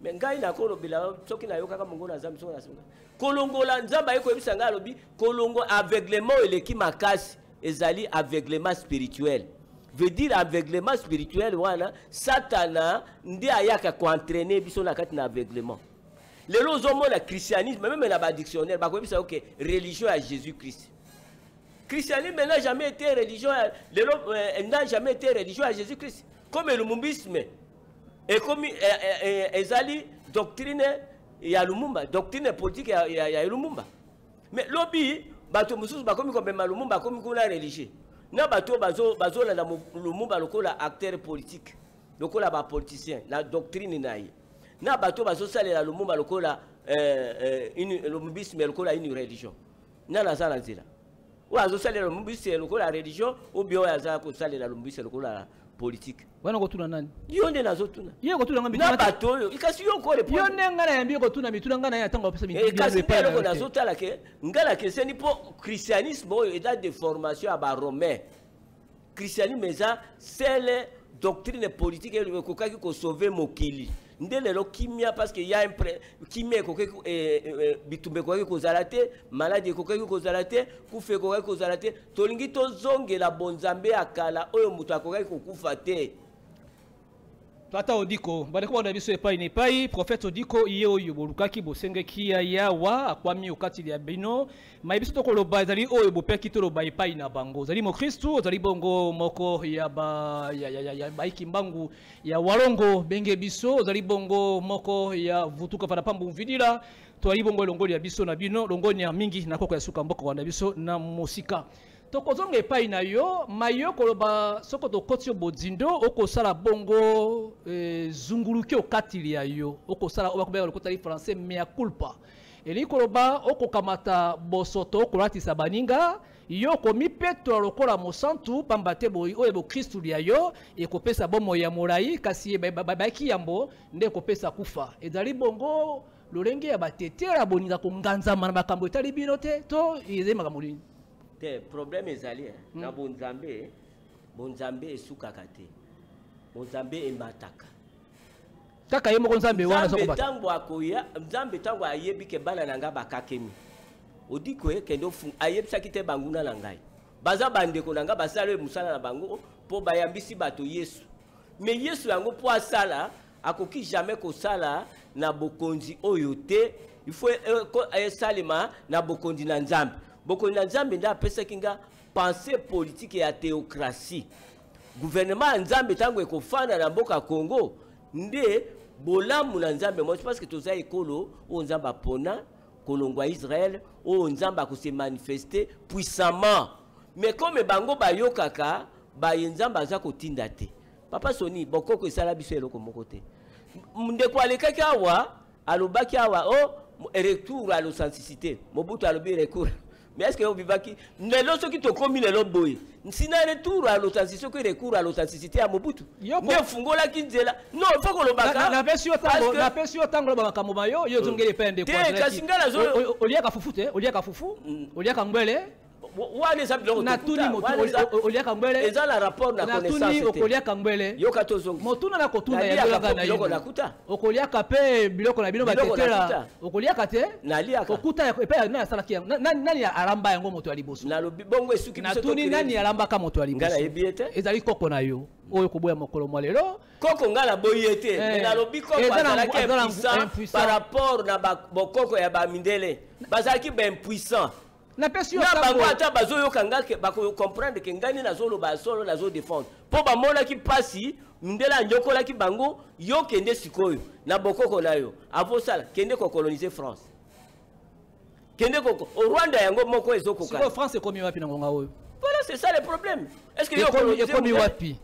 Mais ngai nakolobela soki nayokaka mongo na Nzambe, soki nasunga kolongola. Nzambe aye koyebisa ngai, alobi: "Kolongo aveuglement oyo eleki makasi ezali aveuglement spirituel." Veut dire, aveuglement spirituel wana, Satana nde ayaka koentraîner biso na kati na aveuglement. Lelo ozomona christianisme, même na badictionnaire bakoyebisa yo ke religion ya Jésus Christ. Christianisme n'a jamais été religion lelo, n'a jamais été religion ya Jésus Christ. Comme lumumbisme ekomi ezali doctrine ya Lumumba, doctrine politique ya Lumumba. Mais lobi bato mosusu bakomi komema Lumumba, akomi kuna religieux, na bato oyo bazolanda Lumumba lokola acteur politique, lokola bapoliticien na doctrine na ye, na bato oyo bazosalela Lumumba lokola lumumbisme lokola une religion. Nani aza na nzela? Oyo azosalela lumumbisme lokola religion ou bien oyo aza kosalela lumumbisme lokola politique? Wana kotuna nani? Yo nde nazotuna. Ye kotuna nga? Na bato oyo, kasi yo Yo nde ngai nayambi kotuna mituna, ngai na ye ntango apesa. Kasi nde eloko nazotala ke ngai nakeseni, mpo christianisme oyo eza de formation ya baromain. Christianisme eza seule doctrine politique ekokaki kosauver mokili. Nde lelo kimia, parce que ya kimia ekokaki, bitumba ekokaki kozala te, maladi ekokaki kozala te, kufa ekokaki kozala te. Tolingi tozongela bonzambe ya kala oyo moto akokaki kokufa te. Tata Odiko, bandeko bana biso epai na epai, prophète Odiko ye oyo bolukaki, bosengeki ya yawa akwami okati ya bino. Maye biso tokoloba ezali oyo bopeki toloba epai na bango. Ozali mokristu, ozali bongo moko ya ba ya, ya, ya, ya baiki mbangu ya Walongo, benge biso. Ozali bongo moko ya Vutuka fana pambu mvidila, toali bongo elongoli ya biso na bino, longoni ya mingi na koko ya suka mboka wana biso na mosika. Tokozonga epai na yo mayo koloba soko tokoti yo bozindo, okosala bongo zunguluki okatili ya yo, okosala oyo bakobenga lokota français mea culpa. Elingi koloba okokamata bosoto, okolatisa baninga, yo komipetola lokola mosantu, pamba te boyi oyo bokristu ya yo ekopesa bomoi ya molai, kasi bayaki yambo nde ekopesa kufa. Ezali bongo lolenge ya batetela boninga konganzama na makambo etali bino te, to ezali makambo nini? Te, problème ezali na bonzambe. Bonzambe esukaka te, bonzambe emataka. Kaka ye moko Nzambe wana. Nzambe ntango akoya, Nzambe ntango ayebi ke bana na ngai bakakemi, Odiko ekende, ayebisaki te banguna na ngai. Baza bandeko na nga basala oyo mosala na bango mpo bayambisi bato Yesu. Mais Yesu yango mpo asala, akoki jamais kosala na bokonzi oyo te. Il faut esalema na bokonzi na Nzambe. Bokonzi na Nzambe nde apesaki nga pensée politique ya théocratie. Gouvernement ya Nzambe ntango ekofanda na mboka Congo nde bolamu na Nzambe moi, parce que toza ekolo oyo Nzambe apona kolongwa Israël, oyo Nzambe akose manifester puissamment. Mais comme bango bayokaka baye Nzambe aza kotinda te. Papa Soni, bokoko esala biso eloko moko te. Ndeko alekaki awa, alobaki awa, oh, retour à l'authenticité. Mobutu alobi recours. Mais est-ce que obivaki lelo soki tokomi lelo boye nsina retour à l'authenticité, soki recours à l'authenticité ya Mobutu nde fungolaki nzela. Non, il faut kolobaka. Napesi yo tango, napesi yo tango loba makambo ma yo, yo ozongeli epai ya ndeko Te, azalaki. kasi ngai nazo- Oliaka fufu te, oliaka fufu, oliaka ngwele. Wana eza biloko Natuni tokuta, motu, wana oliaka ngwele. Eza na rapport na Natuni connaissance te. okoliaka ngwele. Yoka tozongisa. Motuna na kotuna ya Naliaka biloko po na biloko yino. nakuta. Okoliaka pe biloko na bino Biloko batetela. nakuta. Okoliaka te? Naliaka. Okuta ya epai ya nani asalaki yango? Nani alamba yango moto ya liboso? Nalobi bongo esuki biso Natuni tokende. nani alambaka moto ya liboso? Ngai nayebi ye te. Ezali koko na yo oyo koboya mokolo mwa lelo. Koko ngai naboyi ye te. Mais nalobi koko Eza na azalaki aza na impuissant impuissant. par rapport na bokoko ya bamindele. Bazalaki ba impuissant. Napesi yo Na tango. bango ata bazoyoka nga ke bako comprendre ke ngai nde nazoloba ya solo, nazo défendre. Po bamonaki mpasi, mindele anyokolaki bango, yo kende sikoyo na bokoko na yo. Avosala, kende ko coloniser France. Kende ko au Rwanda yango moko ezokoka. Sikoyo France ekomi wapi na ngonga oyo? Voilà, c'est ça le problème. Est-ce que yo Ekomi coloniser ekomi mondele? wapi?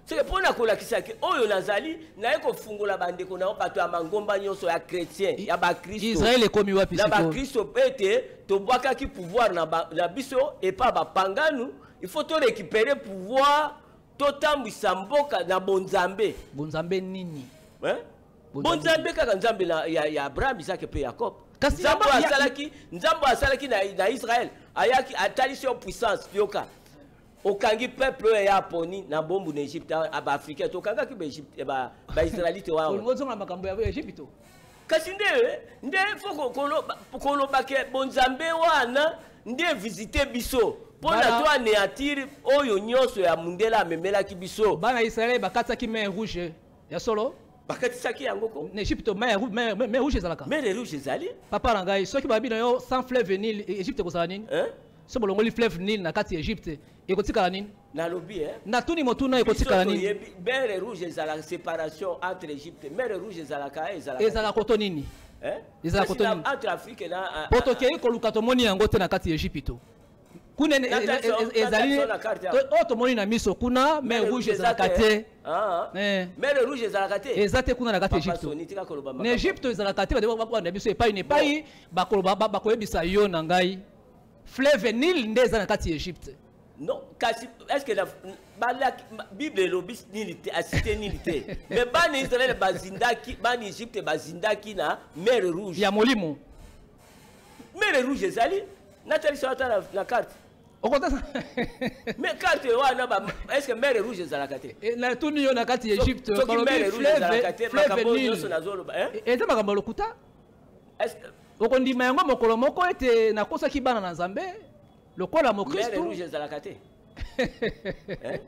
C'est que mpona kolakisa ke oyo nazali, naye kofungola bandeko na yo, bato ya mangomba nyonso ya chrétien, ya bakristo. Israël ekomi wapi Na sikoyo? bakristo mpe ete tobwakaki pouvoir na biso epa bapanganu, il faut to récupérer pouvoir, totambwisa mboka na bonzambe. Bonzambe nini? Hein? Bonzambe. Bonzambe kaka Nzambe na, ya Abraham, Isaac mpe Jacob. Kasi Nzambe asalaki, Nzambe asalaki na Israël, ayaki atalisi yo puissance, yoka. Okangi peuple oyo ya poni na bombu na Egypte, a ba Africain, tokangaki ba Egypte, ba Israélite wana. Olingo ozonga makambo ya Egypte? Kasi nde faut koloba ke bonzambe wana nde visiter biso. Mpona Bana to anéantir oyo nyonso ya mundele amemelaki biso. Bana Israël bakataki mer rouge ya solo? Bakatisaki yango ko? Na Egypte, mer rouge ezalaka. Mer rouge ezali? Papa na ngai, soki babi na yo sans fleuve Nil, Egypte ekozala nini? Hein? Soki bolongoli fleuve Nil na kati ya Egypte, ekotikala nini? Nalobi, hein? Natuni motuna, ekotikala Biso nini? toyebi, mer rouge ezalaka séparation entre Egypte. Mer rouge ezalaka, ezalaka. Ezalaka koto nini? Hein? Ezalaka Kasi koto na nini? entre Afrique na, Po tokei koluka tomoni yango te na kati ya Egypte. Kuna Na ezali taxo na carte ya- oyo tomoni na miso kuna, mer Mer rouge rouge ezalaka eza te. te. Ah, ah. Mer rouge ezalaka te. Eza te kuna na kati ya Papa Egypte. Soni, tika koloba Na makambo. Egypte ezalaka te, bande ba biso epai na epai, bakoloba, bakoyebisa yo na ngai. Fleuve Nil nde eza na kati ya Egypte. Non, kasi, est-ce que la, ba, la, ma, Bible elobi nini te, a cité nini te. Mais bana Israël bazindaki, bana Egypte bazindaki na mer rouge. Ya molimo. Mer rouge ezali, natalisa ata na carte. Okota Mais carte wana ba, est-ce que mer rouge ezalaka te? Na tuni yo na kati ya Egypte, Soki balobi mer rouge ezalaka te, fleuve makambo Nil. nyonso nazoloba, hein? Eza makambo ya lokuta? Est-ce que okondima yango mokolo moko ete nakosaki bana na Nzambe lokola mokristo? Mer rouge ezalaka te. Hein?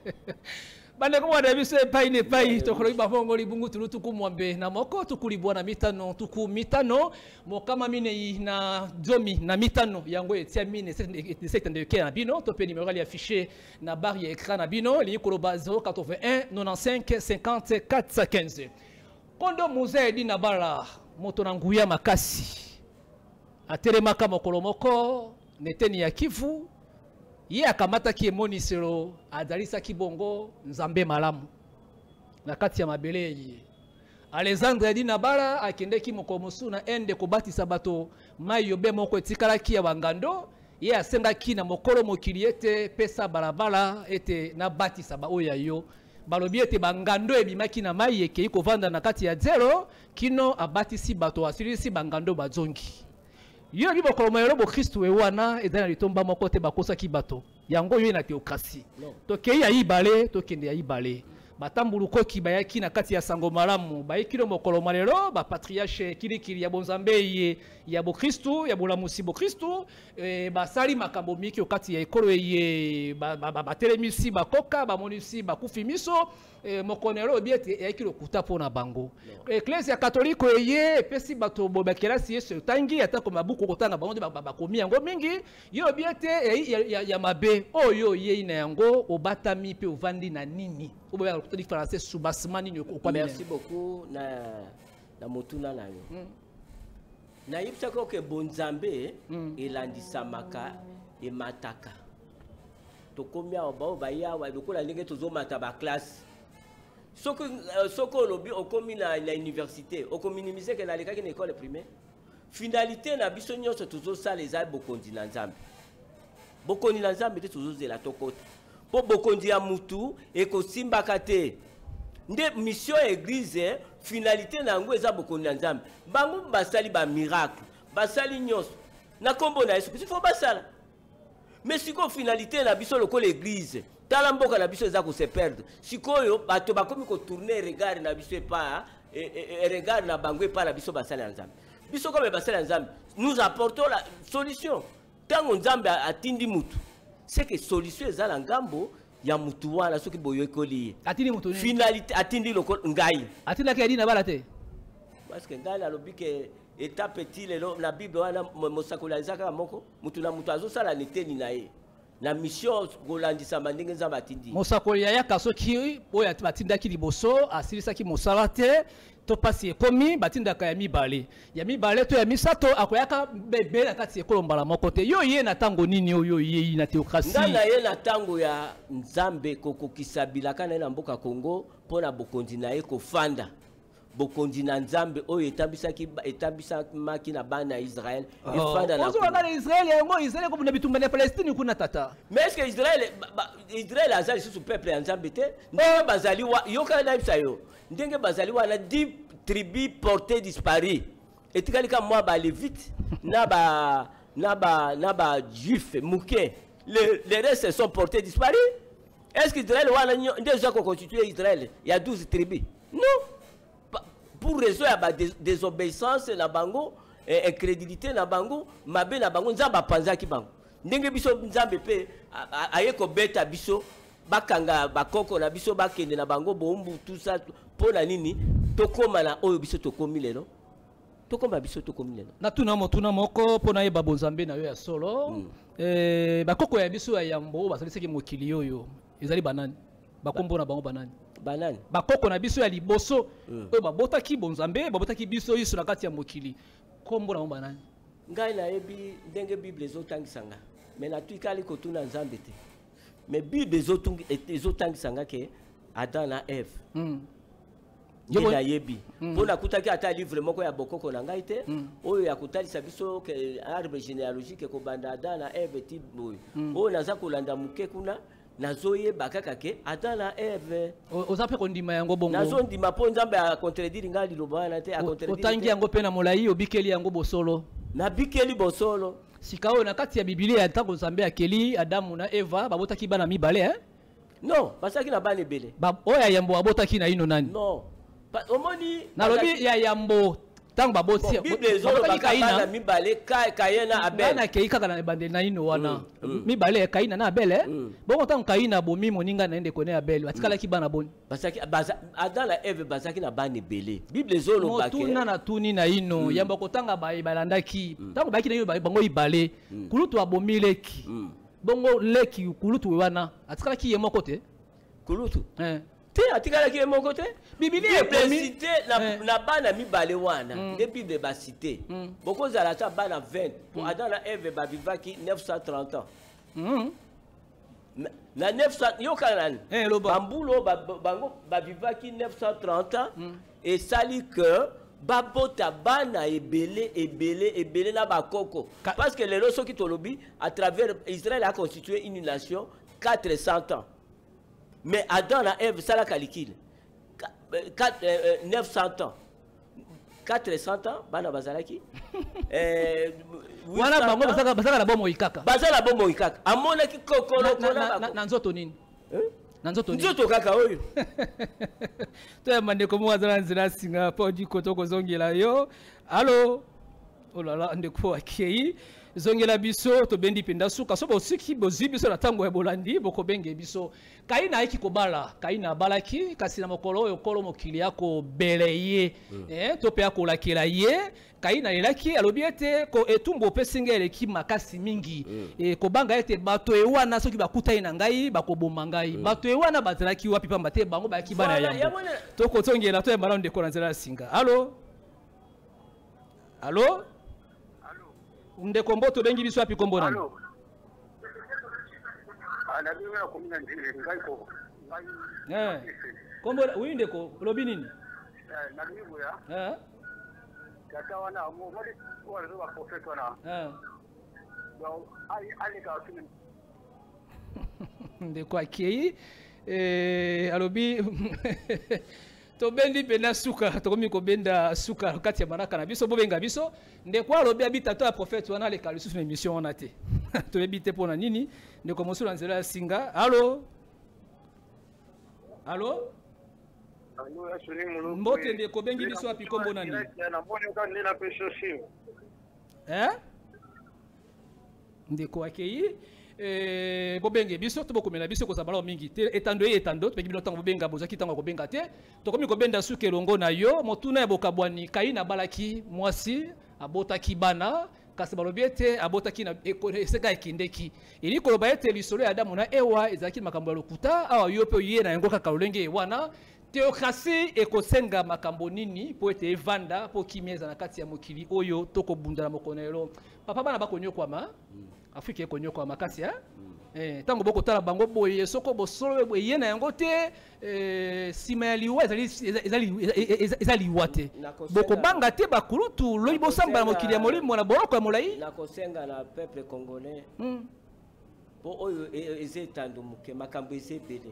Bandeko mwana biso epai na epai, tokolobi bavongo libungu tulu tuku mwambe na moko, tuku libwa na mitano, tuku mitano mokama minei na zomi na mitano, yango etiami na esetendeke na bino, to mpe numéro ali affiché na barre ya écran na bino, elingi koloba 081 95 54 15. Kondo Mzee Edi na bala moto na nguya makasi atelemaka mokolo moko neteni ya Kivu, ye akamataki emoniselo, azalisaki bongo Nzambe malamu na kati ya mabele ye. Alexandre Edi na bala akendeki mokolo mosusu na Inde kobatisa bato mai yobe moko etikalaki ya bangando, ye asengaki na mokolo mokili ete pesa balabala ete nabatisa ba oyo ya yo. Balobi ete bangando ebimaki na mai ekei kovanda na kati ya zelo kino abatisi bato, asilisi bangando bazongi. Yo yebi mokolo moyelo bokristu e wana ezali na litomba moko te, bakosaki bato. Yango yo ye na théocratie. Non. Tokei ya ibale, tokende ya ibale. Batambulukoki bayaki na kati ya sango malamu bayekilo mokolo malelo ba patriarche kilikili ya bonzambe ye ya bokristu ya bolamusi bokristu basali makambo miki okati ya ekolo ye batelemisi bakoka bamonisi bakufi miso mokonelo obiete eyaki lokuta mpona bango. Eklezia katoliko eye epesi bato bobakelasi yesu otangi atako mabuku okotanga bango nde bakomi yango mingi ye obiete ya mabe oyo oyei na yango obatami mpe ovandi na nini. Merci beaucoup na motuna na yo. Nayebisaka ke bonzambe elandisamaka emataka. Tokomi awa bao bayawa lokola ndenge tozomata ba classe. Soki olobi okomi na université, okominimize ke nalekaki na école primaire. Finalité na biso nyonso tozosala eza bokonzi na Nzambe. Bokonzi na Nzambe te tozozela tokota. Po bokonzi ya mutu ekosimbaka te. Nde mission ya église finalité na yango eza bokonzi na Nzambe. Bango basali ba miracle, basali nyonso. Na kombo na Yesu Kristo faut basala. Mais sikoyo finalité na biso lokola église, tala mboka na biso eza ko se perdre. Sikoyo bato bakomi ko tourner regard na biso epa regard na bango epa na biso basali ya Nzambe. Biso comme basali ya Nzambe, nous apportons la solution. Tango Nzambe atindi mutu, c'est que solution eza na ngambo ya mutu wana soki boyekoli. Atindi mutu nini? Finalité atindi lokola ngai. Atindaki adi na bala te. Parce que ngai nalobi ke état petit lelo na Bible wana mosakoli aza kaka moko, mutu na mutu azosala neteni na ye. Na mission kolandisama ndenge Nzambe atindi. Mosakoli ayaka soki oyo batindaki liboso asilisaki mosala te to pasi ekomi batindaka ya mibale. Ya mibale to ya misato akoyaka bebe na kati ekolo mbala moko te. Yo ye na tango nini oyo ye na théocratie? Nga na ye na tango ya Nzambe kokokisa bilaka na ye na mboka Congo mpo na bokonzi na ye kofanda. Bokonzi na Nzambe oyo etambisamaki na bana ya Israël. Efanda na Ozo bana Israël yango Israël ko buna bitumba na Palestine kuna tata. Mais est-ce que Israël azali lisusu peuple ya Nzambe te? Ndenge bazali wa yoka na yebisa yo. Ndenge bazali wana 10 tribus portées disparues. Etikali ka mwa ba Lévites na ba juifs muke. Les restes sont portés disparus. Est-ce que Israël wana nde eza ko constituer Israël? Il y a 12 tribus. Non. Pour raison ya ba désobéissance na bango, incrédulité na bango, mabe na bango, Nzambe apanzaki bango. Ndenge biso Nzambe pe aye kobeta biso, bakanga bakoko na biso bakende na bango bombu tout ça pour la nini tokoma na oyo biso tokomi lelo. Tokoma biso tokomi lelo. Na tuna motuna moko pona yeba bonzambe na yo ya solo. Bakoko ya biso ya yambo basalisaki mokili oyo ezali banani? Bakombo na bango banani? Banani? Bakoko na biso ya liboso oyo babotaki bonzambe, babotaki biso Yesu na kati ya mokili. Kombo na bango banani? Ngai nayebi ndenge Bible ezotangisa nga. Mais natikali kotuna Nzambe te. Mais Bible ezotangisa nga ke Adam na Ève. Nde nayebi. Mpo nakutaki ata livre moko ya bokoko na ngai te, oyo ya kotalisa biso ke arbre généalogique ekobanda Adam na Ève ti boye. Oyo naza kolanda moke kuna, nazoyeba kaka ke Adam na Ève. Oza mpe kondima yango bongo? Nazondima mpo Nzambe a contredire ngai liloba wana te, a contredire Otangi te. yango mpe na molai, obikeli yango bosolo. Nabikeli bosolo. Sika oyo na kati ya Biblia ntango Nzambe akeli Adamu na Eva babotaki bana mibale, hein? Non, basaki na bana ebele. Oyo ya yambo abotaki na ino nani? Non. Omoni, nalobi bazaki ya yambo ntango baboti, Bon, Bible ezoloba babotaki kaka Kaina. bana mibale, Kaina na Abel. Nani akei kaka na ebandeli na ino wana? Mibale ya Kaina na Abel, eh? Bongo ntango Kaina abomi moninga na ye ndeko na ye Abel, batikalaki bana boni? Adam na Eve bazalaki na bana ebele. Bible ezoloba ke Motuna na tuni na ino, yambo kotanga baye balandaki. Ntango bayaki na ino bango ibale, kulutu abomi leki. Bongo leki kulutu wana atikalaki ye moko te? Kulutu? Te, atikalaki ye moko te. Biblia Bible ekomi cité na bana mibale wana, nde Bible ba cité. Bokozala ata bana 20, po Adam na Eve bavivaki 930 ans. Na 900, yoka nani? Loba. Bambulo, bango bavivaki 930 ans, esali que babota bana ebele, ebele, ebele na bakoko. Parce que lelo soki tolobi, à travers Israël a constitué une nation 400 ans. Mais Adam na Ève sala calcul. 900 ans. 400 ans bana bazalaki. Wana 800 bango ans. bazalaka na bomoi kaka. Bazala bomoi kaka. Amonaki kokolo Na kona bako. nzoto nini? Hein? Na nzoto nini? Nzoto kaka oyo. Toyamba ndeko moko aza na nzela singa mpo diko tokozongela yo. Allo? Oh là là, ndeko akei. Zongela biso tobendi mpenza suka. So bosiki bozwi biso na ntango ya bolandi bokobenge biso. Kaina ayeki kobala, Kaina abalaki kasi na mokolo oyo kolo mokili akobele ye. To mpe akolakela ye. Kaina alelaki alobi ete ko etumbu opesi ngai eleki makasi mingi. Kobanga ete bato ewana soki bakutani na ngai bakoboma ngai. Bato ewana bazalaki wapi pamba te bango bayaki bana ya yambo. Tokotongela toyamba nano ndeko na nzela ya singa. Allo? Allo? Ndeko mboto obengi biso wapi kombo nani? Kombo oui ndeko olobi nini? Tata wana mobali oyo aza ba prophète wana. Donc aleka asuni. Ndeko akei alobi tobendi mpenza suka tokomi kobenda suka kati ya manaka na biso bobenga biso ndeko alobi abi tata ya prophète wana aleka lisusu na émission wana te. Toyebi te mpona nini ndeko mosusu na nzela ya singa. Allo? Allo? Mbote ndeko bengi biso wapi kombo nani? Ndeko akei bobenge biso to bokomela biso kozala malamu mingi te etando ye etando tobengi bino ntango bobenga bozwaki ntango ya kobenga te tokomi kobenda suki elongo na yo motuna ya bokabwani. Kaina abalaki mwasi abotaki bana kasi balobi ete abotaki na esika ekendeki elingi koloba ete lisolo ya Adamu na Ewa ezalaki makambo ya lokuta awa yo mpe oye na yango kaka lolenge wana. Théocratie ekosenga makambo nini po ete evanda po kimia eza na kati ya mokili oyo tokobunda na mokolo na lelo. Papa bana bakonyokwama Afrika ekonyokwama makasi tango bokotala bango boye soko bosolo boye ye na yango te sima ya liwa ezali liwa te bokobanga te bakulutu loyi bosamba na mokili ya molimo na boloko ya molai. Nakosenga na peuple congolais po oyo eza etando moke makambo eza ebele.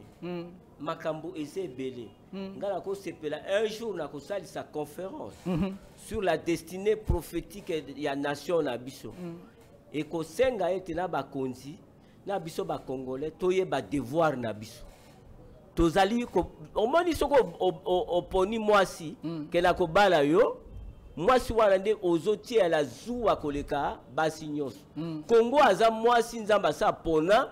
Makambo eza ebele. Nga nakosepela un jour nakosalisa conférence sur la destinée prophétique ya nation na biso. Ekosenga ete na bakonzi na biso ba congolais toyeba devoir na biso. Tozali omoni soko oponi mwasi ke na kobala yo mwasi wana nde ozotia la zuwa koleka basi nyonso. Congo aza mwasi nzambe asa pona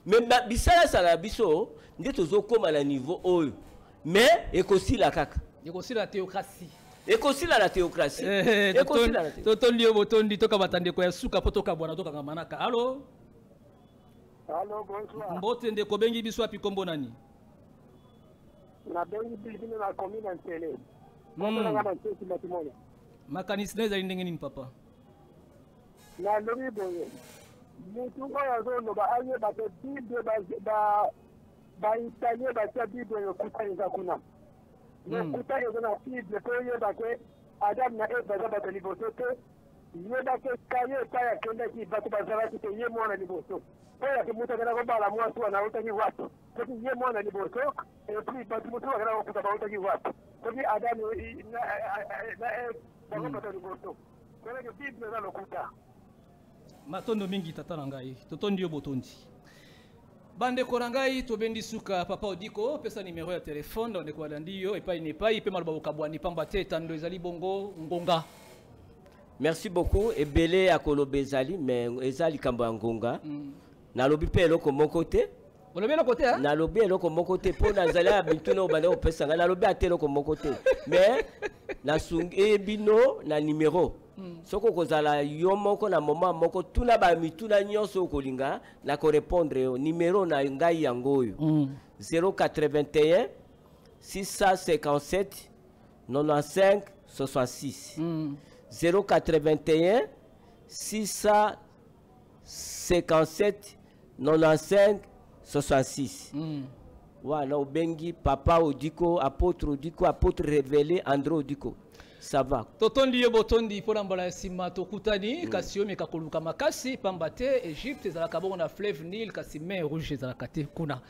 mais bisala sala biso nde tozokoma na niveau oyo mais ekosila kaka. Ekosila théocratie. Ekosila la théocratie. Ekosila la théocratie. Totondi yo botondi toka batandeko ya suka po toka bwana toka ngamanaka. Allo? Allo, bonsoir. Mbote ndeko bengi biso api kombo nani? Na bengi biso na commune Ntele. Kombo na nga Ntele Matimona. Makanisi na ezali ndenge nini papa? Na lobi boye. Mutu oyo azoloba ayeba ke Bible ba ba italien batia Bible lokuta eza kuna. Lokuta eza na Bible po oyeba ke Adam na Eve baza bato liboso te. Yeba ke Kaye epai akendaki bato bazalaki te ye mwana liboso. Oyo ake mutu akenda kobala mwasi wana autaki wapi? Soki ye mwana liboso et puis bato mosusu bakenda kokuta bautaki wapi? Soki Adam na Eve bango bato liboso. Koleke Bible eza lokuta. Matondo mingi tata na ngai, totondi yo botondi. Bandeko na ngai tobendi suka papa Odiko pesa numéro ya téléphone bandeko balandi yo epai na epai pe maloba bokabwani pamba te etando ezali bongo ngonga. Merci beaucoup ebele ya koloba ezali mais ezali likambo ya ngonga. Nalobi pe eloko moko te. Olobi eloko te, hein? Nalobi eloko moko te po nazali ya bintu na obanda kopesa ngai nalobi ate eloko moko te. Mais nasungi bino na numéro. Soko kozala yo moko na moment moko tuna ba mituna nyonso okolinga na ko répondre yo numéro na ngai yango oyo. 081 657 95 66. 081 657 95 66. Wana obengi papa Odiko, apôtre Odiko, apôtre révélé André Odiko. Ça va. Totondi yo botondi pona mbola ya sima tokutani kasi yo meka koluka makasi pamba te Egypte ezalaka bongo na fleuve Nil kasi mer Rouge ezalaka te kuna.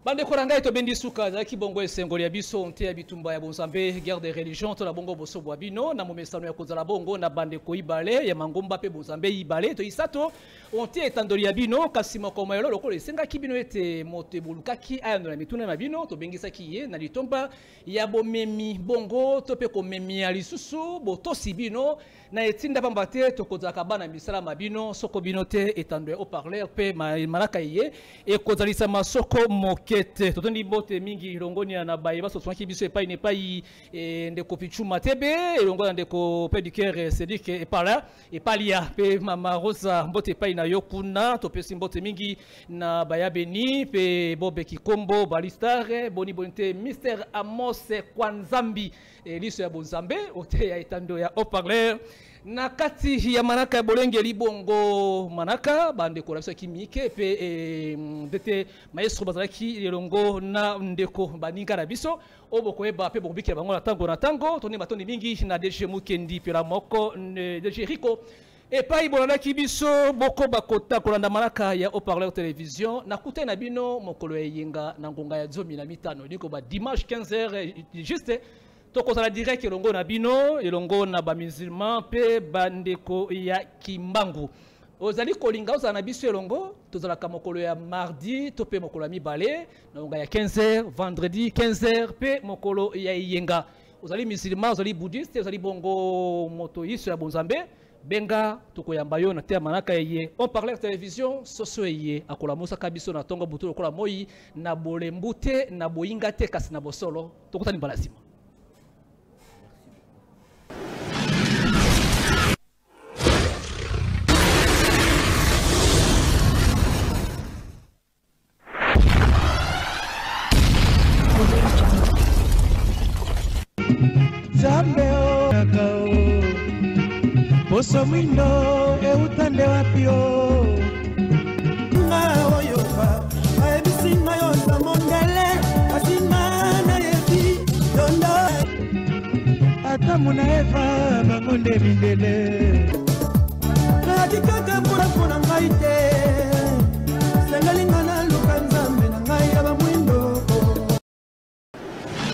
Bandeko na ngai, tobendi suka. Ezalaki bongo esengoli ya biso nte ya bitumba ya bonzambe, guerre de religion, to na bongo boso bwa bino na momesano ya kozala bongo na bandeko ibale ya mangomba mpe bonzambe ibale to isato onte etandoli ya bino. Kasi mokolo ya lokola esengaki bino ete moto ebolukaki ayandola mituna na bino, tobengisaki ye na litomba ya bomemi bongo to mpe komemia lisusu botosi bino na etinda, pamba te tokozalaka bana misala ma bino. Soko bino te, etando ya haut-parleur mpe malaka ye ekozalisa masoko moke te. Totondi mbote mingi elongoni na baye basoswaki biso epai na epai, ndeko Pichu Matebe elongo na ndeko Pédicare Cédric Epala Epalia mpe mama Rosa, mbote epai na yo kuna. Topesi mbote mingi na baya Beni mpe Bobeki Kombo Balistar boni boni te, Mister Amos Kwanzambi, liso ya bonzambe ote ya etando ya haut-parleur na kati ya manaka ya bolengeli bongo manaka. Bandeko na biso ya kimike mpe ndete maestro bazalaki elongo na ndeko baninga na biso oyo bokoyeba mpe bokobikela bango na ntango na ntango. Tondi matondi mingi na DG Mukendi mpela moko DG Rico epai bolandaki biso. Bokoba kota kolanda manaka ya haut-parleur télévision. Nakutani na bino mokolo ya eyenga na ngonga ya 15, elingi koba dimanche 15h juste. Tokozala direct elongo na bino, elongo na bamusulman mpe bandeko ya Kimbangu. Ozali kolinga ozala na biso elongo, tozalaka mokolo ya mardi to mpe mokolo ya mibale na ngonga ya 15h, vendredi 15h mpe mokolo ya eyenga. Ozali musulman, ozali bouddhiste, ozali bongo moto yiso ya bonzambe, benga, tokoyamba yo na te ya manaka eye haut-parleur télévision. Soso eye akolamusaka biso na ntongo butu lokola moi, na bolembu te, na boyinga te, kasi na bosolo. Tokutani mbala nsima. Nzambe oyaka o poso mwindo euta nde wapi o? Nga oyo bayebisi ngai oza mondele, kasi nga nayebi yondo. Adamu na Eva, bango nde mindele. Nayaki kaka mpona